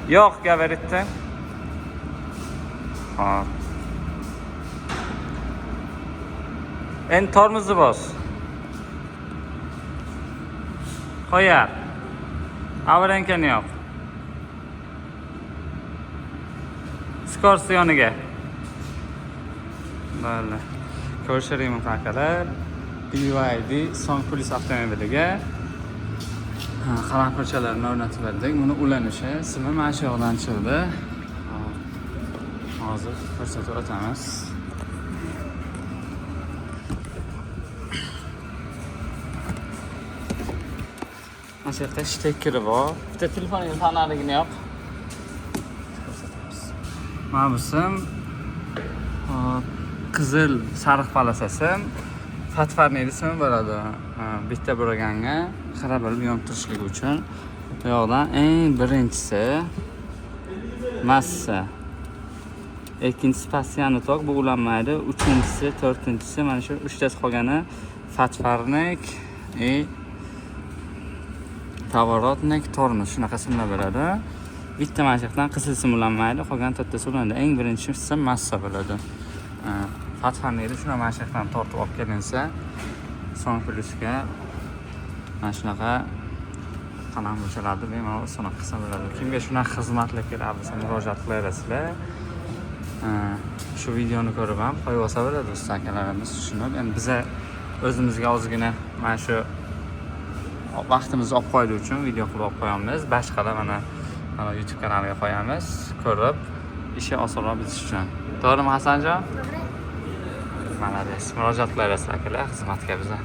Yo'q, gabaritni. Hop. Endi tormozni bos. Qo'yar. Avarinkani yo'q. Скорость yoniga. Bo'ldi. Ko'rishiring mumkin, akalar. BYD Song Plus avtomobiliga qalampirchalarni o'rnatib berdik. Buni ulanishi simi mana shu yoqdan chiqdi. Hozir ko'rsatib o'tamiz. Mana shu yerda shtekeri bor. Bitta telefoning fonaligini yoq. Ko'rsatamiz. Mana bu sim, hop, qizil sariq polosasi fatfarniyli simi bo'ladi. Bitta buraganga xira bo'lib yonib turishligi uchun. Bu yoqdan eng birinchisi massa. Ikkinchisi постоянный tok, bu ulanmaydi. Uchinchisi, to'rtinchisi, mana shu uchtasi qolgani fatfarnik и поворотник, tormoz, shunaqa simlar bo'ladi. Bitta mana shu yoqdan qizil sim ulanmaydi, qolgan to'rttasi ulanadi. Eng birinchi sim massa bo'ladi. Fatfarnikni shuna mana shu yoqdan tortib olib kelinsa, Song Plusga mana shunaqa qalam burchalarni bemalol osonroq qilsa bo'ladi. Kimga shunaqa xizmatlar kerak bo'lsa, murojaat qilaverasizlar. Shu videoni ko'rib ham qo'yib olsa bo'ladi usta akalarimiz tushunib. Endi biza o'zimizga ozgina mana shu vaqtimizni olib qo'ydi uchun video qilib olib qo'yamiz. Boshqalar mana YouTube kanaliga qo'yamiz, ko'rib ishi osonroq bitishi uchun. To'g'rimi, Hasanjon? To'g'ri. Молодец. Murojaat qilaverasizlar, akalar, xizmatga biza.